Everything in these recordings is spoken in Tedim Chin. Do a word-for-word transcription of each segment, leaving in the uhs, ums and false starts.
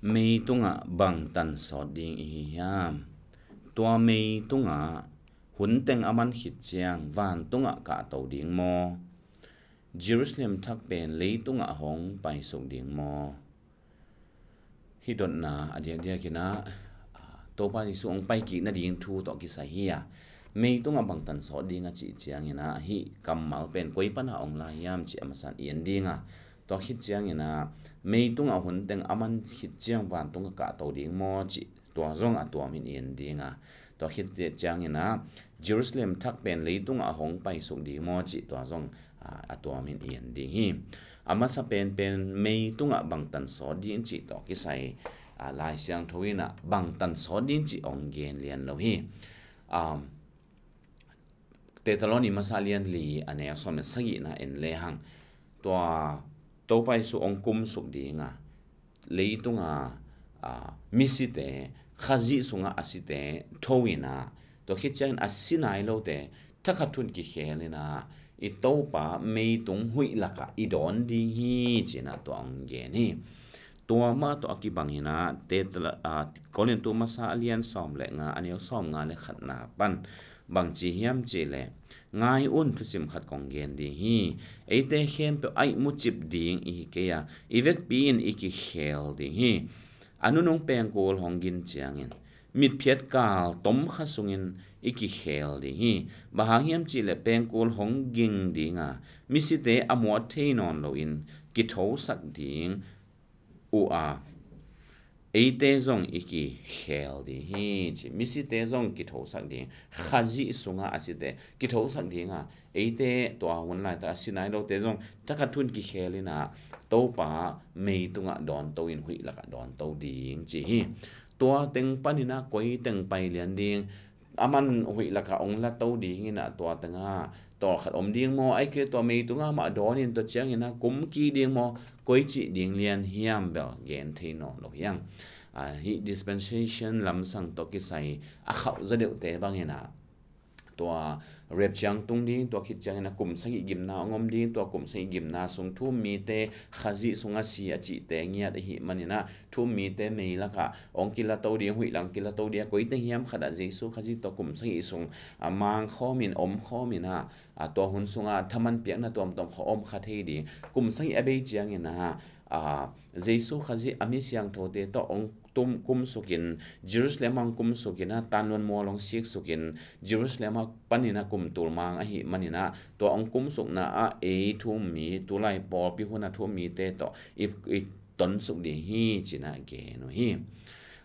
Mei tungah bang tan sawt ding i hi hiam? Tua mei tungah hun teng a man khit ciang vantungah kahto ding maw? Jerusalem thak pen leitungah hong paisuk ding maw? Hih dotna a diakdiakin ah, Topa Jesu hong paikik nading thu tawh kisai hi a, mei tungah bang tan sawt ding a cih ciangin ah, hih kammal pen koi pana hong la hiam cih a masa in i en ding a, tua khit ciangin ah, mei tungah hun teng a man khit ciang vantungah kahto ding maw cih, tua zong a tuamin i en ding a, tua khit ciangin ah, Jerusalem thak pen leitungah hong paisuk ding maw cih, tua zong, ah, a tuamin i en ding hi. A masa penpen mei tungah bang tan sawt ding cih tawh kisai, ah, Lai Siangtho in ah bang tan sawt ding cih hong gen lian lo hi. Um, Thessaloni masa lian li a neu sawm le sagihna en lehang, tua Topa Jesu hong kumsuk ding a, leitunga, a, misite, Khazih sunga a site tho in ah, tua khit ciangin a si nai lote thakhat thu-in kikhel in ah, i Topa mei tung huih lakah i dawn ding hi ci-in ah tua hong gen hi. Tua mah tawh a kibang in ah, Thessala-, a, Korintu masa a lian sawm le nga a neu sawm nga le khatna pan bang ci hiam cih leh, ngai un, thusim khat kong gen ding hi. Eite khempeuh a ihmu cip ding i hi kei a, i vekpi in i kikhel ding hi. A nunung pengkul hong ging ciangin, mitphiat kal tomkha sungin i kikhel ding hi. Bang hang hiam cih leh pengkul hong ging ding a, misite a muat thei nawn loin kithosak ding uh a, eite zong i kikhel ding hi ci. Misite zong kithosak ding, Khazih sunga a site kithosak ding a, eite tua hun laitak a si nai lote zong thakhat thu-in kikhel in ah, Topa mei tungah dawnto in, huih lakah dawnto ding ci hi. Tua teng panin ah koi teng pai lian ding, a man huih lakah hong lato ding in ah, tua tengah tawlkhat om ding maw, ahih kei leh tua mei tungah mah dawn in tua ciangin ah kum kik ding maw, koi cih ding lian hiam bel gen thei nawn lo hi hang. A, hih dispensation lamsang tawh kisai a khauh zaw deuhte bangin ah, tua rapture tung ding, tua khit ciangin ah kum sagih gimna hong om ding, tua kum sagih gimna sung thu-um mite, Khazih sunga si a cihte ngiat ahih manin ah, thu-um mite mei lakah hong kilato ding, huih lakah hong kilato ding a, koi teng hiam khat ah Jesu Khazih tawh kum sagih sung a mang khawmin, om khawmin ah, a, tua hun sungah thaman piakna tuamtuam khawng om kha thei ding. Kum sagih a bei ciangin ah, a, Jesu Khazih a mi siangthote tawh hong tum, kumsukin, Jerusalem ah hong kumsukin ah, tanluan mual hong siksukin, Jerusalem ah panin ah kum tul mang ahih manin ah, tua hong kumsukna ah ei thu-um mi, tulai pawlpi hun a thu-um mite tawh i, i tonsuk ding hi ci-in ah gen uh hi.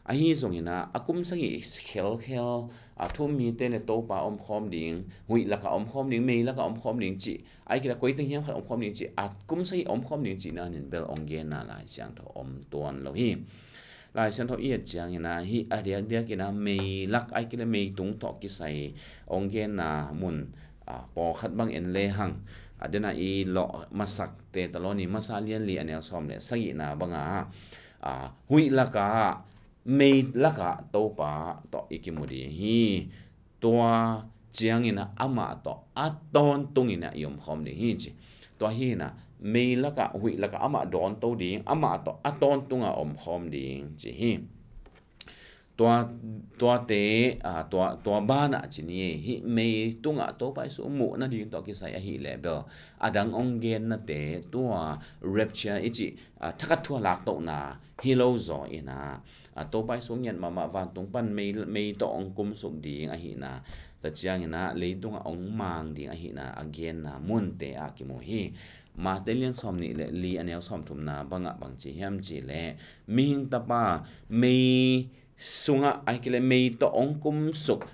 Ahi zongin ah, a kum sagih khelkhel, a, thu-um mite le Topa omkhawm ding, huih lakah omkhawm ding, mei lakah omkhawm ding cih, ahih kei leh koi teng hiam khat omkhawm ding cih, a kum sagih omkhawm ding cihna in bel hong genna Lai Siangtho om tuan lo hi. Lai Siangtho i et ciangin ah, hih a diakdiakin ah mei lak, ahih kei leh mei tung tawh kisai hong genna mun, a, pawlkhat bang en lehang, a, den a i lawh masak Thessaloni masa lian li a neu sawm le sagihna bangah, a, huih lakah, mei lakah Topa tawh i kimu ding hi. Tua ciangin ah amah tawh a tawntungin ah i omkhawm ding hi ci. Tua hi-in ah mei lakah, huih lakah amah dawnto ding, amah tawh a tawntungah omkhawm ding ci hi. Tua, tuate, a, tua, tua banah ci ni, hih mei tungah Topa Jesu muh nading tawh kisai ahih leh bel, a dang hong gennate, tua rapture i cih, a, thakhat thu-a laktohna hi lo zaw in ah, a, Topa Jesu ngiat mahmah vantung pan mei, mei tawh hong kumsuk ding ahihna, tua ciangin ah leitungah hong mang ding ahihna a genna munte ah kimu hi. Matthai lian sawmnih le li a neu sawmthumna bangah bang ci hiam cih leh, Mihing Tapa mei sungah, ahih kei leh mei tawh hong kumsuk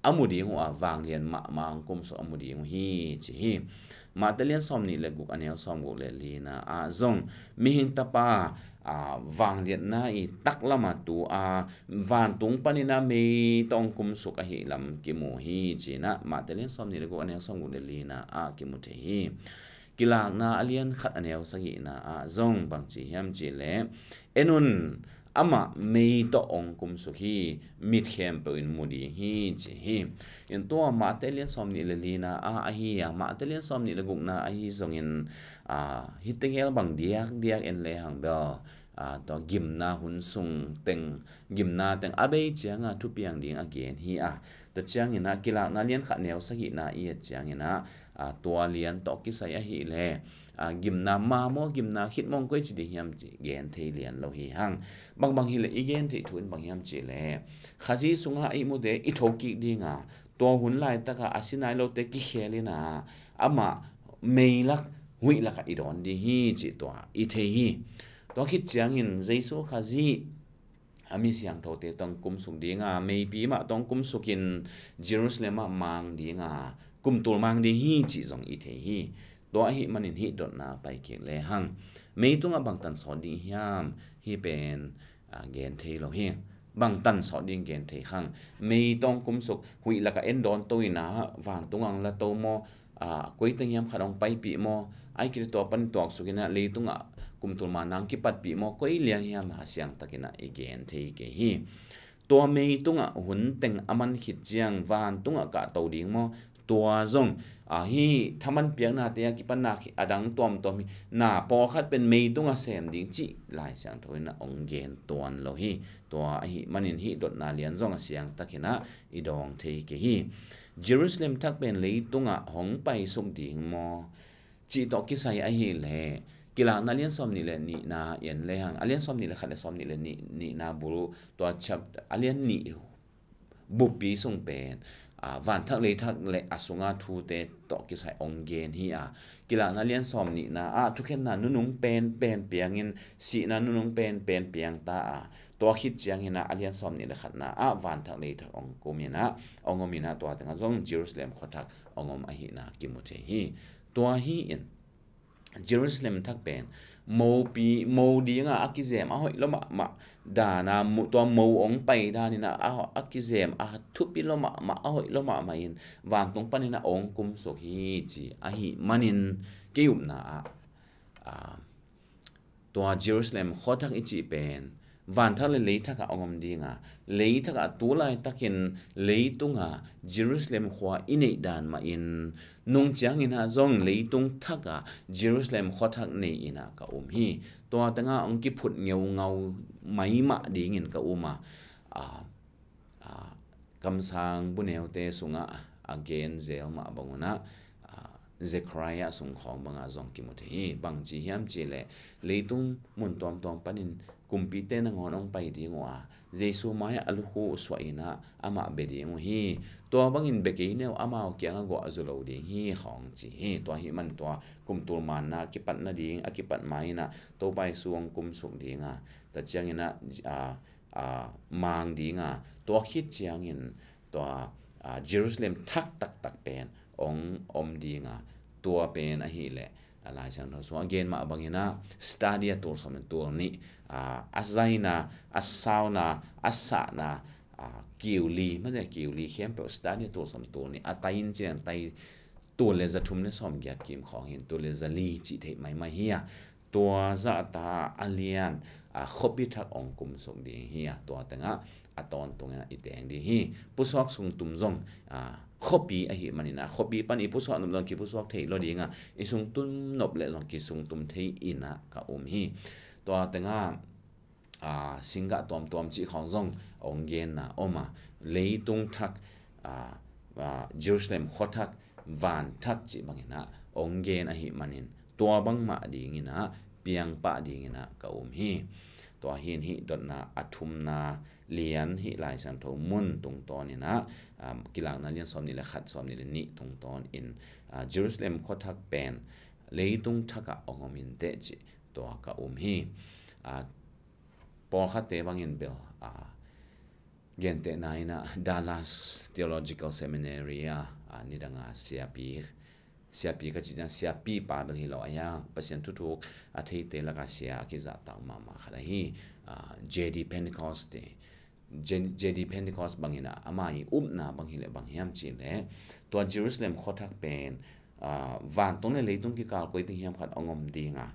a mu ding uh a, vanglian mahmah hong kumsuk a mu ding uh hi ci hi. Matthai lian sawmnih le guk a neu sawmguk le lina ah zong, Mihing Tapa, a, vangliatna i taklam a tu a, vantung panin ah mei tawh hong kumsuk ahih lam kimu hi ci-in ah, Matthai lian sawmnih le guk a neu sawmguk le lina ah kimu thei hi. Kilakna a lian khat a neu sagihna ah zong bang ci hiam cih leh, En un, amah mei tawh hong kumsuk hi, mit khempeuh in mu ding hi ci hi. In tua Matthai lian sawmnih le lina ah ahi a, Matthai lian sawmnih le gukna ahi zongin, a, hih teng hel bang diakdiak en lehang bel, aa, tua gimna hun sung teng, gimna teng a bei cianga thupiang ding a gen hi a. Tua ciangin ah Kilakna lian khat neu sagihna i et ciangin ah, aa, tua lian tawh kisai ahih leh, aa, gimna ma maw, gimna khit maw, koi ci ding hiam ci gen thei lian lo hi hang. Bangbang hileh i gen theih thu in bang hiam cihleh, Khazih sungah ihmute i thokik dinga, tua hun laitaka a si nai lote kikhel ina, amah meilak huih lakah i dawn ding hi cih tua i thei hi. Tua khit ciangin Jesu Khazih a mi siangthote tawh kumsuk dinga, meipi mah tawh kumsukin Jerusalem ah mang dinga, kumtul mang ding hi cih zong i thei hi. Tua ahih manin hih dotna pai kik lehang, mei tungah bang tan sawt ding hiam, hih pen, aa, gen thei lo hi. Bang tan sawt ding gen thei hang. Mei tawh kumsuk, huih lakah en dawn to ina, vantung ang la to maw, aa, koi teng hiam khat hong paipih maw, ai kile tua pan tuaksuk ina, leitungah kumtul ma nang kipatpih maw, koi lian hiam a siangtak ina i gen thei kei hi. Tua mei tungah hun teng a man khit ciang vantungah kahto ding maw, tua zong, aa, hih thaman piaknate a kipan na khi-, a dang tuamtuam hi, na pawlkhat pen mei tungah sem ding cih Lai Siangtho ina hong gen tuan lo hi. Tua ahih manin hih dotna lian zong a siangtak ina i dawng thei kei hi. Jerusalem thak pen leitungah hong paisuk ding maw, cih tawh kisai ahih leh, Kilakna lian sawm nih le nihna i en lehang, a lian sawm nih le khat le sawm nih le nih, nihna bul, tua chap-, a lian nih buppi sung pen, aa, vanthak leithak le a sunga thute tawh kisai hong gen hi a. Kilakna lian sawm nihna ah thukhenna nunung penpen piangin, sihna nunung penpen piang ta a, tua khit ciangin ah a lian sawm nih le khatna ah vanthak leithak hong kum ina, hong om ina, tua tengah zong Jerusalem khuathak hong om ahihna kimu thei hi. Tua hi in, Jerusalem thak pen mopi, mo dinga a kizem a hoih lo mahmah dana, mo, tua mo hong pai dan ina a, a kizem a thupi lo mahmah, a hoih lo mahmah in vantung pan ina hong kumsuk hi ci ahih manin kei upna ah, aa, tua Jerusalem khuathak i cih pen vanthak le leithak ah hong om dinga, leithak ah tu laitakin leitunga Jerusalem khua i neih dan mahin nung ciangin ah zong leitung thak ah Jerusalem khuathak nei ina ka um hi. Tua tengah hong kiphut ngeungau maimah dingin ka um a, aa, aa, kamsang buneute sungah a gen zel mah bang un ah, aa, Zechariah sung khawng bangah zong kimu thei hi. Bang ci hiam cihleh, leitung mun tuamtuam panin kumpite nangawn hong pai ding uh a, Jesu mai-ah a lukhu suah ina amah bia ding uh hi. Tua bangin bia kei neu amau kiangah guah zu lo ding hi khawng ci hi. Tua ahih man tua kumtul manna kipat nading a kipat ma ina Topa Jesu hong kumsuk dinga, tua ciangin ah, aa, aa, mang dinga, tua khit ciangin tua, aa, Jerusalem thak taktak pen hong om dinga, tua pen ahih leh, aa, Lai Siangtho sung a gen mah bangin ah stadia tul sawm le tul nih, aa, a zaina, a sauna, a sahna, aa, kiu li, mate kiu li khempeuh stadia tul sawm le tul nih, a tai in ciang tai tul le za thum le sawm giat kim khawng hi in, tul le za li cih theih maimai hi a. Tua zahta a lian, aa, khuapi thak hong kumsuk ding hi a, tua tengah a tawntung ina i teng ding hi. Pusuak sungtum zong, aa, khuapi ahih manin ah, khuapi pan i pusuak nop zong kipusuak thei lo dinga, i sungtum nop le zong kisungtum thei ina ka um hi. Tua tengah, aa, singgah tuamtuam cih khawng zong hong genna om a, leitung thak, aa, aa, Jerusalem khuathak, van thak cih bangin ah hong gen ahih manin tua bangmah dingin ah piangpah dingin ah ka um hi. Tua hi in hih dotna a thumna lian hih Lai Siangtho mun tungtawn in ah, aa, Kilakna lian sawm nih le khat, sawm nih le nih tungtawn in, aa, Jerusalem khuathak pen leitung thak ah hong om inteh cih tua ka um hi. Aa, pawlkhatte bangin bel, aa, gentehna in ah Dallas Theological Seminary ah, aa, nidanga siapi, siapi ka cih ciang siapipa bel hi lo a, ia Pasian thuthuk a theite lakah sia a kizahtak mahmah khat ahi, aa, J D Pentecost te. J-, J D Pentecost bangin ah ama i upna bang hileh bang hiam cihleh, tua Jerusalem khuathak pen, aa, vantung le leitung kikal koi teng hiam khat hong om dinga,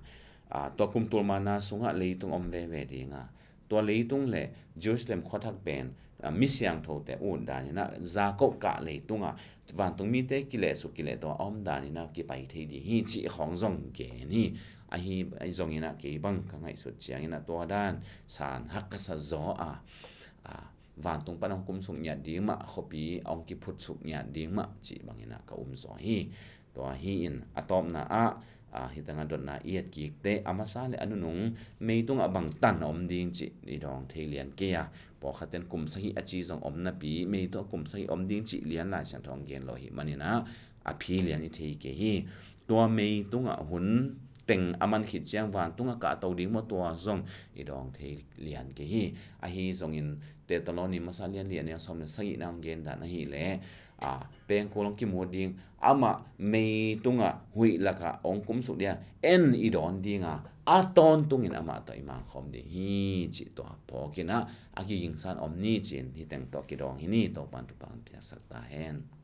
aa, tua kumtul manna sungah leitung om veve dinga, tua leitung le Jerusalem khuathak pen, aa, mi siangthote ut dan in ah Jakob kah leitungah vantung mite kilehsuk kilehto a om dan in ah kipai thei ding hi cih khawng zong gen hi. Ahi, ahi zongin ah kei bang ka ngaihsut ciangin ah tua dan san hak ka sa zaw a, a, vantung pan hong kumsuk ngiat ding mah, khuapi hong kiphutsuk ngiat ding mah cih bangin ah ka um zaw hi. Tua hi-in a tawpna ah, a, hi tangah dotna i et kik teh a masa le a nunung mei tungah bang tan om ding cih i dawng thei lian kei a, pawlkhat ten kum sagih a ci zong om napi mei tungah kum sagih om ding cih lian Lai Siangtho hong gen lo hi manin ah a phi lian i thei kei hi. Tua mei tungah hun teng a man khit ciang vantung a kahto ding maw, tua zong i dawng thei lian kei hi. Ahi zongin Thesalonika masa lian li a neu sawm le sagihna hong gen dan ahih leh, a, pengkul hong kimut ding, amah mei tungah huih lakah hong kumsuk ding a, en i dawn ding a, a tawntungin amah tawh i mangkhawm ding hi cih tua phawkin ah a kigingsan om ni ci-in hi teng tawh kidawng hi ni. Topa'n thupha hong piaksak ta hen.